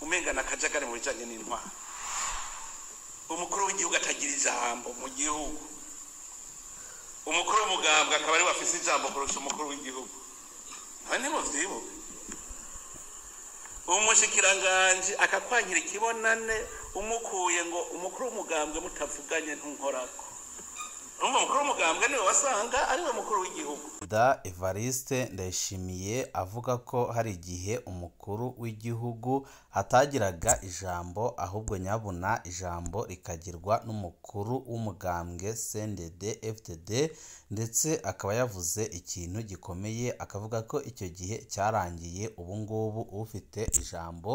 Umenga na kajagari mu bijanye n'intwaro, umukuru w'igihugu atagira ijambo mu gihugu, umukuru w'umugambwe akaba ariwe afise ijambo kurusha umukuru w'igihugu. Nta ntimuvyibuke? Umushikiranganji akakwankira ikibonane, umukuye ngo umukuru w'umugambwe mutavuganye ntunkorako. Urumva, umukuru w'umugambwe niwe wasanga ariwe mukuru w'igihugu. Perezida Evariste Ndayishimiye avuga ko hari igihe umukuru w'igihugu atagiraga ijambo, ahubwo nyabuna ijambo rikagirwa n'umukuru w'umugambwe CNDD FDD, ndetse akaba yavuze ikintu gikomeye, akavuga ko icyo gihe cyarangiye, ubu ngubu ufite ijambo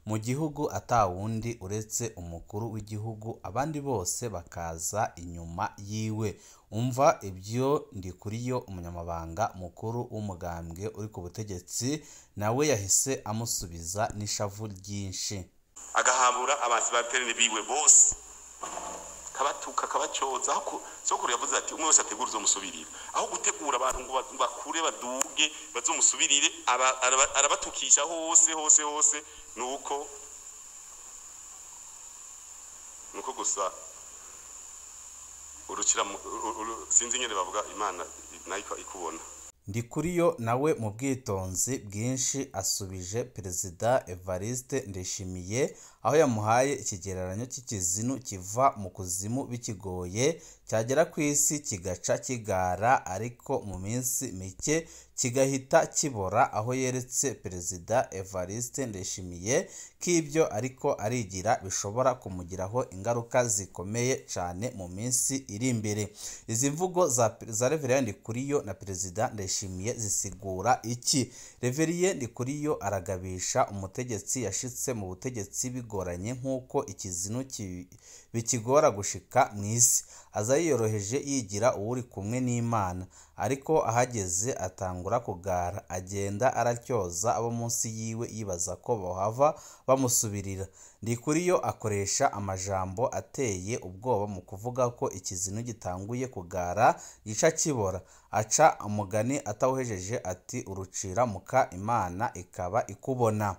mu gihugu atawundi uretse umukuru w'igihugu, abandi bose bakaza inyuma yiwe. Umva ibyo Ndikuriyo, umunyamabanga mukuru w'umugambwe uri ku butegetsi, nawe yahise amusubiza n'ishavu ryinshi. Agahabura abansi ba terene biwe bose, kabatuka, kabacoza. Aho sokuru yavuze ati umwe wese ategura uzomusubirira, aho gutegura abantu ngo bakure baduge bazomusubirire, arabatukisha hose hose hose. Nuko gusa urukira, sinzi ingene bavuga, Imana nayo ikubona. Ndikuriyo nawe mu bwitonzi bwinshi asubije Perezida Evariste Ndayishimiye, aho yamuhaye ikigereranyo cy'ikizinu kiva mu kuzimu bikigoye, cyagera ku isi kigaca kigara, ariko mu minsi mike kigahita kibora, aho yeretse Perezida Evariste Ndayishimiye ko ibyo ariko arigira bishobora kumugiraho ingaruka zikomeye cyane mu minsi iri imbere. Izi mvugo za Reverien Ndikuriyo na Perezida Ndayishimiye zisigura iki? Reverien Ndikuriyo aragabisha umutegetsi yashitse mu butegetsi bigoranye nk'uko ikizinu bikigora gushika mu isi. Aza yiyoroheje, yigira uwuri kumwe n'Imana, ariko ahageze atangura kugara, agenda aratyoza abo munsi yiwe, yibaza ko bohava bamusubirira. Ndikuriyo akoresha amajambo ateye ubwoba mu kuvuga ko ikizinu gitanguye kugara gica kibora. Aca umugani atawuhejeje ati urucira muka Imana ikaba ikubona.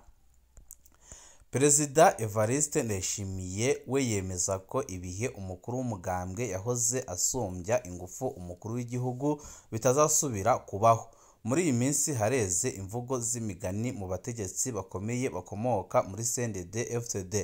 Perezida Evariste Ndayishimiye we yemeza ko ibihe umukuru w'umugambwe yahoze asumbya ingufu umukuru w'igihugu bitazasubira kubaho. Muri iyi minsi hareze imvugo z'imigani mu bategetsi bakomeye bakomoka muri CNDD FDD,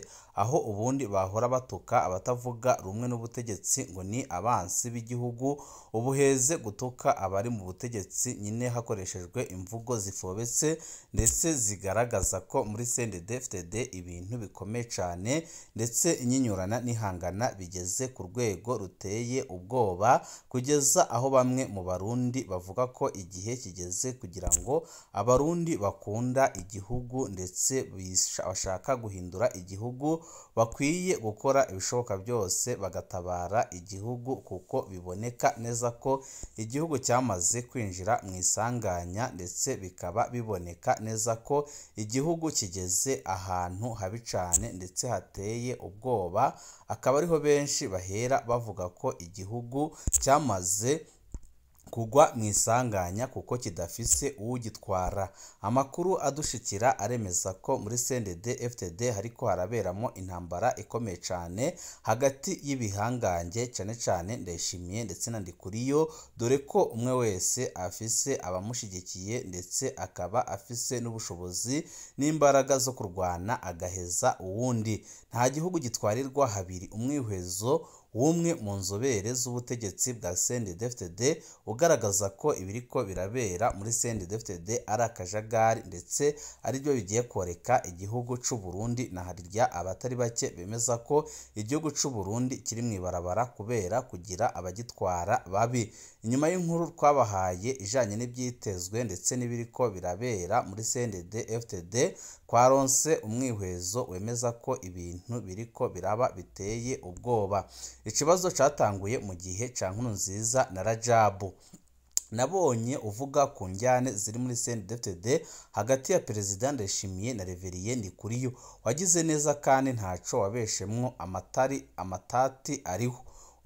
aho ubundi bahora batuka abatavuga rumwe n'ubutegetsi ngo ni abansi b'igihugu, ubu heze gutuka abari mu butegetsi nyine hakoreshejwe imvugo zifobetse ndetse zigaragaza ko muri CNDD FDD ibintu bikomeye cyane, ndetse inyinyurana n'ihangana bigeze ku rwego ruteye ubwoba, kugeza aho bamwe mu Barundi bavuga ko igihe kigeze kugira ngo Abarundi bakunda igihugu ndetse bashaka guhindura igihugu bakwiye gukora ibishoboka byose bagatabara igihugu, kuko biboneka neza ko igihugu cyamaze kwinjira mu isanganya, ndetse bikaba biboneka neza ko igihugu kigeze ahantu habi cyane ndetse hateye ubwoba, akaba ariho benshi bahera bavuga ko igihugu cyamaze kugwa mu isanganya kuko kidafise uwugitwara. Amakuru adushikira aremeza ko muri CNDD FDD hariko haraberamo intambara ikomeye cyane hagati y'ibihangange, cyane cyane Ndayishimiye ndetse na Ndikuriyo, dore ko umwe wese afise abamushigikiye ndetse akaba afise n'ubushobozi n'imbaraga zo kurwana agaheza uwundi. Nta gihugu gitwarirwa habiri. Umwihwezo w'umwe mu nzobere z'ubutegetsi bwa CNDD FDD ugaragaza ko ibiriko birabera muri CNDD FDD ari akajagari, ndetse aribyo bigiye koreka igihugu c'u Burundi, na harirya abatari bake bemeza ko igihugu c'u Burundi kiri mu ibarabara kubera kugira abagitwara babi. Inyuma y'inkuru twabahaye ijanye n'ibyitezwe ndetse n'ibiriko birabera muri CNDD FDD, twaronse umwihwezo wemeza ko ibintu biriko biraba biteye ubwoba. Ikibazo cyatanguye mu gihe cya Nkurunziza na Rajabu. Nabonye uvuga ku njyane ziri muri CNDD-FDD hagati ya Perezida Ndayishimiye na Reverien Ndikuriyo, wagize neza kandi ntaco wabeshemwo, amatari amatati ariho.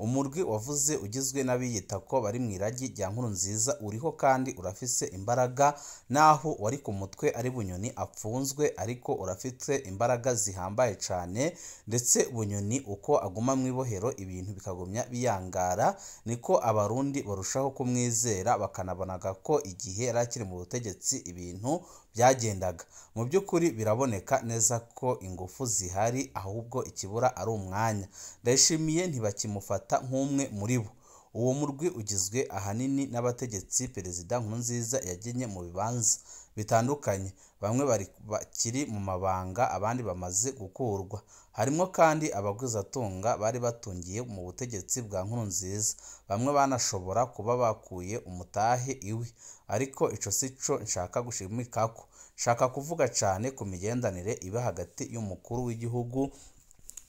Umurwi wavuze ugizwe n'abiyita ko bari mu iragi rya Nkurunziza uriho kandi urafise imbaraga, naho wari ku mutwe ari Bunyoni apfunzwe, ariko urafite imbaraga zihambaye cane. Ndetse Bunyoni uko aguma mu ibohero ibintu bikagumya biyangara, niko abarundi barushaho kumwizera, bakanabonaga ko igihe yari akiri mu butegetsi ibintu byagendaga. Mu by'ukuri biraboneka neza ko ingufu zihari, ahubwo ikibura ari umwanya. Ndayishimiye ntibakimufata nk'umwe muri bo. Uwo murwi ugizwe ahanini n'abategetsi Perezida Nkurunziza yagenye mu bibanza bitandukanye, bamwe bakiri mu mabanga, abandi bamaze gukurwa. Harimo kandi abagwizatunga bari batungiye mu butegetsi bwa Nkurunziza, bamwe banashobora kuba bakuye umutahe iwe. Ariko ico sico nshaka gushimikako, nshaka kuvuga cane ku migenderanire iba hagati y'umukuru w'igihugu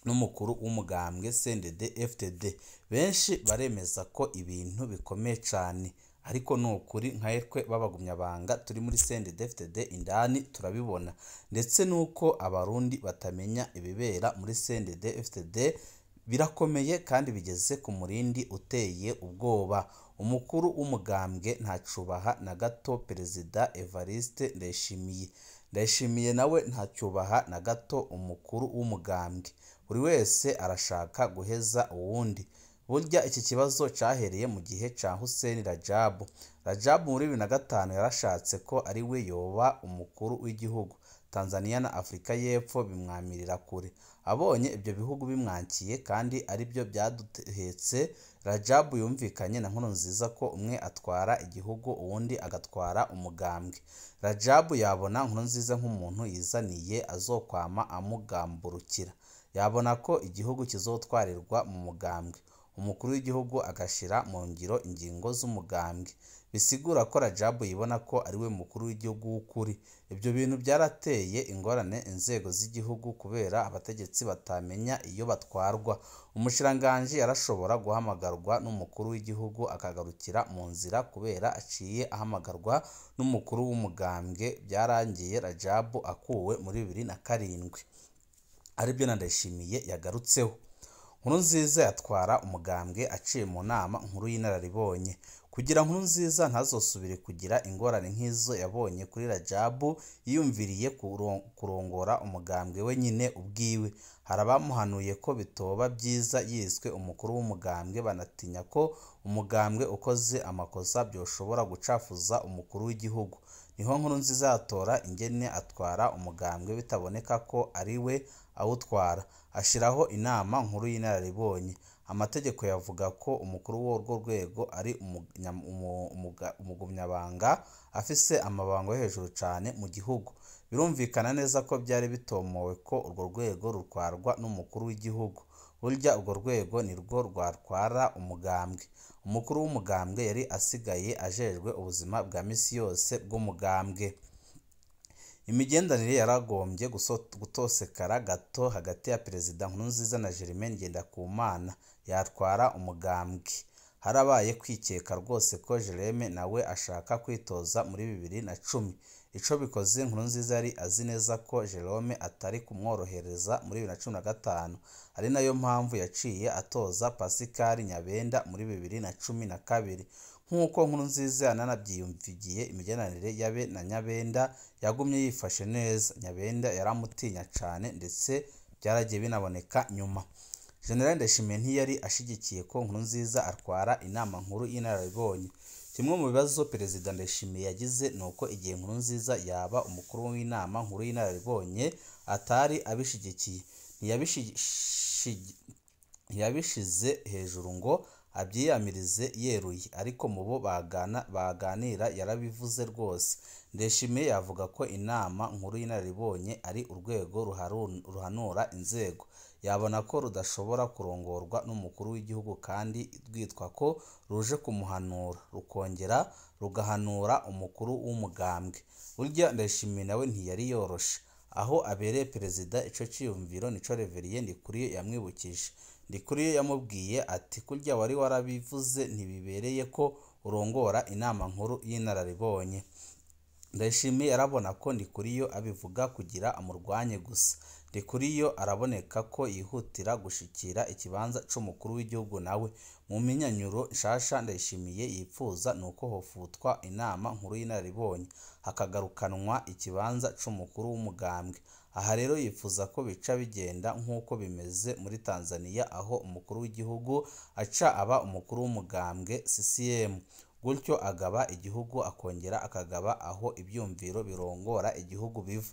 n'umukuru w'umugambwe CNDD-FDD. Benshi baremeza ko ibintu bikomeye cane, ariko ni ukuri nkatwe b'abagumyabanga turi muri CNDD-FDD indani turabibona, ndetse nuko abarundi batamenya ibibera muri CNDD-FDD birakomeye kandi bigeze ku murindi uteye ubwoba. Umukuru w'umugambwe ntacubaha na gato Perezida Evariste Ndayishimiye. Ndayishimiye nawe ntacyubaha na gato umukuru w'umugambwe. Buri wese arashaka guheza uwundi. Burya iki kibazo cyahereye mu gihe ca Hussein Rajabu. Rajabu muri 2005 yarashatse ko ari we yoba umukuru w'igihugu. Tanzania na Afrika y'Epfo bimwamirira kure. Abonye ibyo bihugu bimwankiye kandi ari byo byaduhetse, Rajabu yumvikanye na Nkurunziza ko umwe atwara igihugu uwundi agatwara umugambwe. Rajabu yabona Nkurunziza nk'umuntu yizaniye azokwama amugamburukira. Yabona ko igihugu kizotwarirwa mu mugambwe, umukuru w'igihugu agashira mu ngiro ingingo z'umugambwe. Bisigura ko Rajabu yibona ko ari we mukuru w'igihugu w'ukuri. Ibyo bintu byarateye ingorane inzego z'igihugu kubera abategetsi batamenya iyo batwarwa. Umushikiranganji yarashobora guhamagarwa n'umukuru w'igihugu akagarukira mu nzira kubera aciye ahamagarwa n'umukuru w'umugambwe. Byarangiye Rajabu akuwe muri 2007, aribyo na Ndayishimiye yagarutseho. Nkurunziza yatwara umugambwe aciye mu nama nkuru y'inararibonye. Kugira Nkurunziza ntazosubire kugira ingorane nk'izo yabonye kuri Rajabu, yiyumviriye kurongora umugambwe we nyine ubwiwe. Hari abamuhanuye ko bitoba byiza yiswe umukuru w'umugambwe, banatinya ko umugambwe ukoze amakosa byoshobora gucafuza umukuru w'igihugu. Niho Nkurunziza yatora ingene atwara umugambwe bitaboneka ko ari we awutwara. Ashiraho inama nkuru y'inararibonye. Amategeko yavuga ko umukuru w'urwo rwego ari umugumyabanga afise amabanga yo hejuru cane mu gihugu. Birumvikana neza ko byari bitomowe ko urwo rwego rutwarwa n'umukuru w'igihugu. Burya urwo rwego nirwo rwatwara umugambwe. Umukuru w'umugambwe yari asigaye ajejwe ubuzima bwa misi yose bw'umugambwe. Imigenderanire yaragombye gutosekara gato hagati ya Perezida Nkurunziza na Germain Ngendakumana yatwara umugambwe. Harabaye kwikeka rwose ko Jerome nawe ashaka kwitoza muri 2010. Ico bikoze Nkurunziza yari azi neza ko Jerome atari kumworohereza muri 2015, ari nayo mpamvu yaciye atoza Pascal Nyabenda muri 2012. Nk'uko Nkurunziza yananabyiyumvigiye, imigenderanire yabe na Nyabenda yagumye yifashe neza. Nyabenda yaramutinya cane ndetse byaragiye binaboneka nyuma. General Ndayishimiye ntiyari ashigikiye ko Nkurunziza atwara inama nkuru y'inararibonye. Kimwe mu bibazo Perezida Ndayishimiye yagize ni uko igihe Nkurunziza yaba umukuru w'inama nkuru y'inararibonye atari abishigikiye. Ntiyabishize hejuru ngo abyiyamirize yeruye, ariko mu bo baganira yarabivuze rwose. Ndayishimiye yavuga ko inama nkuru y'inararibonye ari urwego ruhanura inzego. Yabona ko rudashobora kurongorwa n'umukuru w'igihugu kandi rwitwa ko ruje kumuhanura, rukongera rugahanura umukuru w'umugambwe. Burya Ndayishimiye nawe ntiyari yoroshe. Aho abereye perezida, ico ciyumviro nico Reverien Ndikuriyo yamwibukije. Ndikuriyo yamubwiye ati kurya wari warabivuze ntibibereye ko urongora inama nkuru y'inararibonye. Ndayishimiye yarabona ko Ndikuriyo abivuga kugira amurwanye gusa. Ndikuriyo araboneka ko yihutira gushikira ikibanza c'umukuru w'igihugu nawe. Mu minyanyuro nshasha Ndayishimiye yipfuza nuko hofutwa inama nkuru y'inararibonye, hakagarukanwa ikibanza c'umukuru w'umugambwe. Aha rero yifuza ko bica bigenda nk'uko bimeze muri Tanzania, aho umukuru w'igihugu aca aba umukuru w'umugambwe CCM, gutyo agaba igihugu akongera akagaba aho ivyumviro birongora igihugu biva.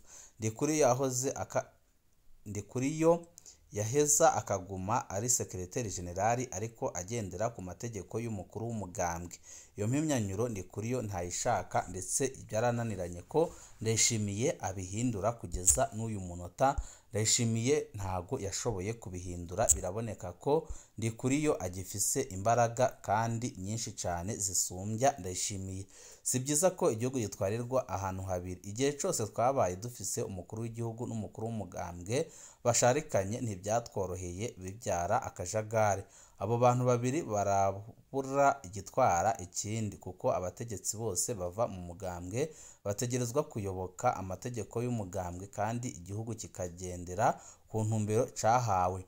Ndikuriyo yaheza akaguma ari secrétaire général ariko agendera ku mategeko y'umukuru w'umugambwe. Iyo mpimyanyuro Ndikuriyo ntayishaka, ndetse byarananiranye ko Ndayishimiye abihindura kugeza n'uyu munota. Ndayishimiye ntago yashoboye kubihindura, biraboneka ko Ndikuriyo agifise imbaraga kandi nyinshi cane zisumbya Ndayishimiye. Si byiza ko igihugu gitwarirwa ahantu habiri. Igihe cose twabaye dufise umukuru w'igihugu n'umukuru w'umugambwe basharikanye ntibyatworoheye, bibyara akajagari. Abo bantu babiri barabura igitwara ikindi, kuko abategetsi bose bava mu mugambwe bategerezwa kuyoboka amategeko y'umugambwe, kandi igihugu kikagendera ku ntumbero cahawe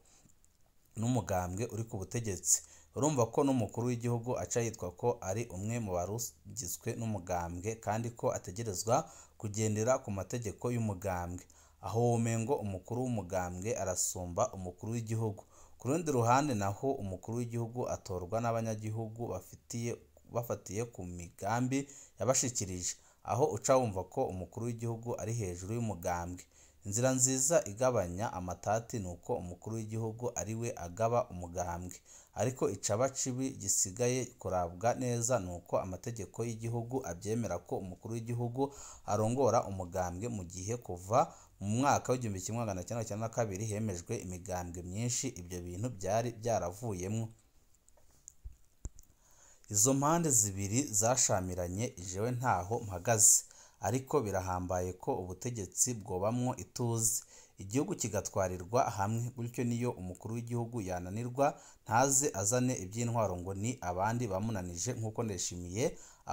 n'umugambwe uri ku butegetsi. Urumva ko n'umukuru w'igihugu aca yitwa ko ari umwe mu barugizwe n'umugambwe, kandi ko ategerezwa kugendera ku mategeko y'umugambwe. Aho womengo umukuru w'umugambwe arasumba umukuru w'igihugu. Ku rundi ruhande naho umukuru w'igihugu atorwa n'abanyagihugu bafatiye ku migambi yabashikirije, aho uca wumva ko umukuru w'igihugu ari hejuru y'umugambwe. Inzira nziza igabanya amatati nuko umukuru w'igihugu ari we agaba umugambwe, ariko icaba cibi gisigaye kurabwa neza nuko amategeko y'igihugu abyemera ko umukuru w'igihugu arongora umugambwe, mu gihe kuva mu mwaka w'1992 hemejwe imigambwe myinshi ibyo bintu byari byaravuyemwo. Izo mpande zibiri zashamiranye, jewe ntaho mpagaze, ariko birahambaye ko ubutegetsi bwobamwo ituze, igihugu kigatwarirwa hamwe. Gutyo niyo umukuru w'igihugu yananirwa ntaze azane iby'intwaro ngo ni abandi bamunanije nk'uko Ndayishimiye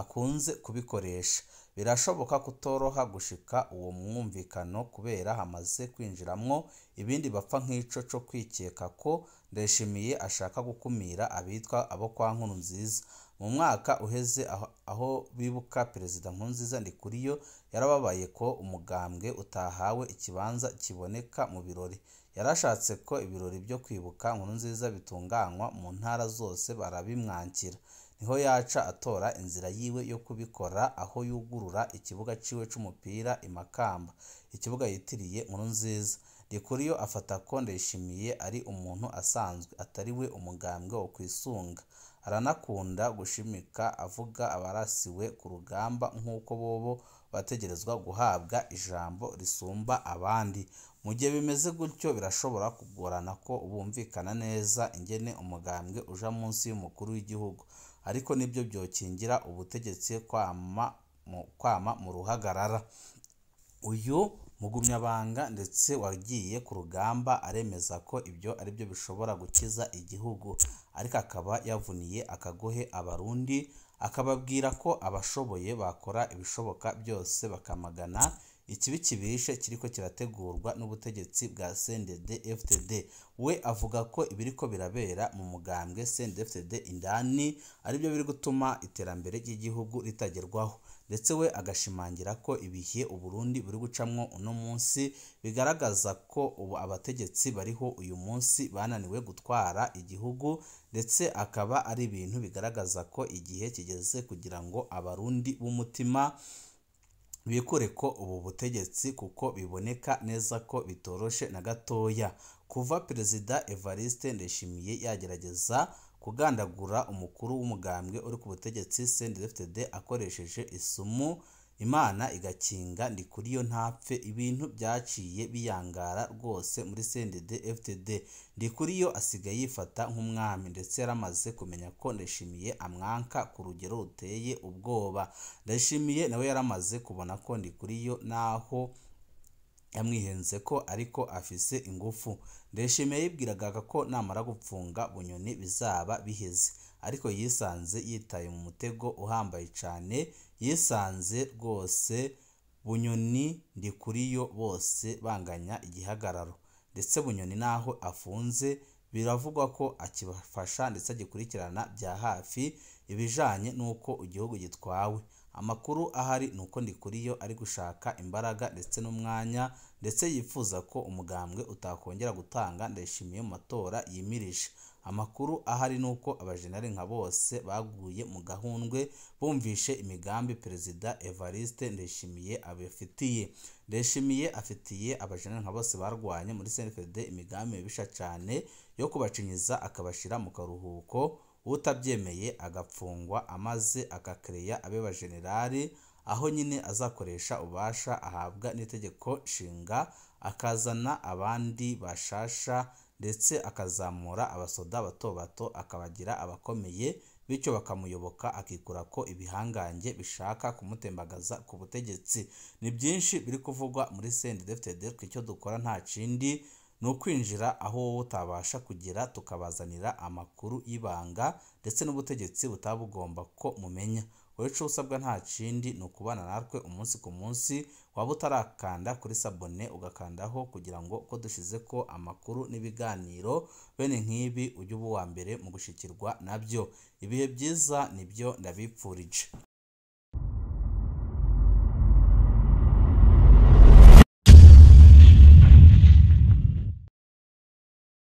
akunze kubikoresha. Birashoboka kutoroha gushika uwo mwumvikano kubera hamaze kwinjiramwo ibindi bapfa nk'ico co kwikeka ko Ndayishimiye ashaka gukumira abitwa abo kwa Nkurunziza. Mu mwaka uheze aho bibuka Perezida Nkurunziza, Ndikuriyo yarababaye ko umugambwe utahawe ikibanza kiboneka mu birori. Yarashatse ko ibirori byo kwibuka Nkurunziza bitunganywa mu ntara zose, barabimwankira. Niho yaca atora inzira yiwe yo kubikora, aho yugurura ikibuga ciwe c'umupira i Makamba, ikibuga yitiriye Nkurunziza. Ndikuriyo afata ko Ndayishimiye ari umuntu asanzwe, atari we umugambwe wo kwisunga. Aranakunda gushimika avuga abarasiwe ku rugamba nk'uko bobo bategerezwa guhabwa ijambo risumba abandi. Mu gihe bimeze gutyo birashobora kugorana ko bumvikana neza ingene umugambwe uja munsi y'umukuru w'igihugu, ariko nibyo byokingira ubutegetsi kwama mu ruhagarara. Uyu mugumyabanga ndetse wagiye ku rugamba aremeza ko ibyo aribyo bishobora gukiza igihugu, ariko akaba yavuniye akagohe abarundi, akababwira ko abashoboye bakora ibishoboka byose bakamagana ikibi kibishe kiriko kirategurwa n'ubutegetsi bwa CNDD-FDD. We avuga ko ibiriko birabera mu mugambwe CNDD-FDD indani aribyo biri gutuma iterambere ry'igihugu ritagerwaho, ndetse we agashimangira ko ibihe Uburundi buri gucamwo uno munsi bigaragaza ko ubu abategetsi bariho uyu munsi bananiwe gutwara igihugu, ndetse akaba ari ibintu bigaragaza ko igihe kigeze kugira ngo abarundi b'umutima bikure ko ubu butegetsi, kuko biboneka neza ko bitoroshe na gatoya. Kuva Perezida Evariste Ndayishimiye yagerageza kugandagura umukuru w'umugambwe uri ku butegetsi CNDD-FDD akoresheje isumu, Imana igakinga Ndikuriyo ntapfe, ibintu byaciye biyangara rwose muri CNDD-FDD. Ndikuriyo asigaye yifata nk'umwami, ndetse yaramaze kumenya ko Ndayishimiye amwanka ku rugero ruteye ubwoba. Ndayishimiye nawe yaramaze kubona ko Ndikuriyo naho yamwihenze ko ariko afise ingufu. Ndayishimiye yibwiraga ko namara gupfunga Bunyoni bizaba biheze, ariko yisanze yitaye mu mutego uhambaye cane. Yisanze rwose Bunyoni Ndikuriyo bose banganya igihagararo. Ndetse Bunyoni naho afunze biravugwa ko akibafasha ndetse agikurikirana bya hafi ibijanye n'uko igihugu gitwawe. Amakuru ahari ni uko Ndikuriyo ari gushaka imbaraga ndetse n'umwanya, ndetse yifuza ko umugambwe utakongera gutanga Ndayishimiye mu matora yimirije. Amakuru ahari ni uko abajenerali nka bose baguye mu gahundwe bumvishe imigambi Perezida Evariste Ndayishimiye abafitiye. Ndayishimiye afitiye abajenerali nka bose barwanye muri CNDD-FDD imigambi mibisha cyane yo kubacinyiza akabashira mu karuhuko, utabyemeye agapfungwa amaze agakereya abe bajenerali, aho nyine azakoresha ububasha ahabwa n'itegeko nshinga akazana abandi bashasha, ndetse akazamura abasoda bato bato akabagira abakomeye, bityo bakamuyoboka akikura ko ibihangange bishaka kumutembagaza ku butegetsi. Ni byinshi biri kuvugwa muri CNDD-FDD, icyo dukora nta kindi ni ukwinjira aho wowe utabasha kugera, tukabazanira amakuru y'ibanga ndetse n'ubutegetsi butabugomba ko mumenya. Wowe ico usabwa nta kindi ni ukubana natwe umunsi ku munsi, waba utarakanda kuri sabone ugakandaho kugira ngo ko dushize ko amakuru n'ibiganiro bene nk'ibi ujye uba uwa mbere mu gushikirwa nabyo. Ibihe byiza nibyo ndabipfurije.